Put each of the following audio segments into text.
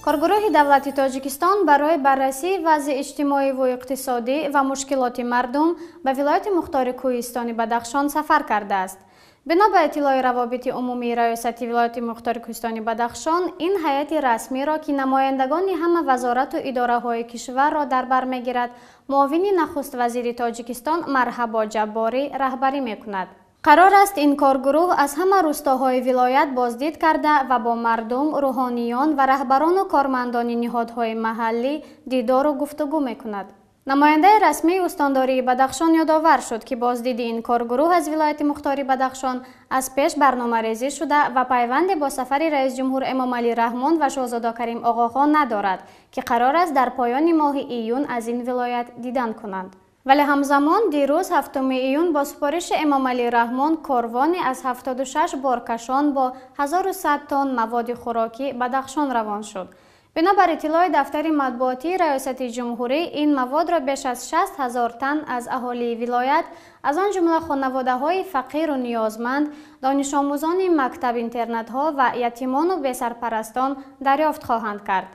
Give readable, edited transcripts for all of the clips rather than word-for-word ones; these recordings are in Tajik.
Коргурӯҳи давлати Тоҷикистон барои баррасии вазъи иҷтимоиву иқтисодӣ ва мушкилоти мардум ба вилояти мухтори Кӯҳистони Бадахшон сафар кардааст. Бино ба иттилои равобити умумии раёсати вилояти мухтори Кӯҳистони Бадахшон, ин ҳайати расмиро, ки намояндагони ҳама вазорату идораҳои кишварро дар бар мегирад, муовини нахуствазири Тоҷикистон Марҳабо Ҷабборӣ раҳбарӣ мекунад. Қарор аст, ин коргурӯҳ аз ҳама рӯстоҳои вилоят боздид карда ва бо мардум, рӯҳониён ва раҳбарону кормандони ниҳодҳои маҳаллӣ дидору гуфтугӯ мекунад. Намояндаи расмии устандории Бадахшон ёдовар шуд, ки боздиди ин коргурӯҳ аз вилояти мухтори Бадахшон аз пеш барномарезӣ шуда ва пайванде бо сафари раисҷумҳур Эмомалӣ Раҳмон ва шоҳзода Карим Оғохон надорад, ки қарор аст дар поёни моҳи июн аз ин вилоят дидан кунанд. Вале ҳамзамон дирӯз, 7 июн, бо супориши Эмомалӣ Раҳмон корвоне аз 76 боркашон бо 1100 тонн маводи хӯрокӣ Бадахшон равон шуд. Бинобар иттилои дафтари матбуотии раёсати ҷумҳурӣ, ин маводро беш аз 60 ҳазор тан аз аҳолии вилоят, аз он ҷумла хонаводаҳои фақиру ниёзманд, донишомӯзони мактаб-интернатҳо ва ятимону бесарпарастон дарёфт хоҳанд кард.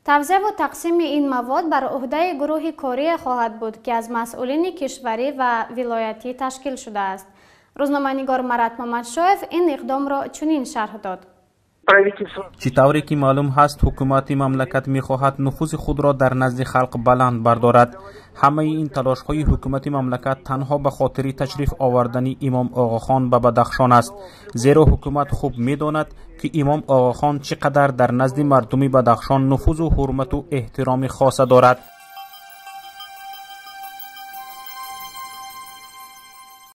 Тавзеъву тақсими ин мавод бар ӯҳдаи гурӯҳи корие хоҳад буд, ки аз масъулини кишварӣ ва вилоятӣ ташкил шудааст. Рӯзноманигор Марат Мамадшоев ин иқдомро чунин шарҳ дод. Чӣ тавре ки маълум ҳаст, ҳукумати мамлакат мехоҳад нуфузи худро дар назди халқ баланд бардорад. Ҳамаи ин талошҳои ҳукумати мамлакат танҳо ба хотири ташриф овардани Имом Оғохон ба Бадахшон аст, зеро ҳукумат хуб медонад, ки Имом Оғохон чӣ қадар дар назди мардуми Бадахшон нуфузу ҳурмату эҳтироми хоса дорад.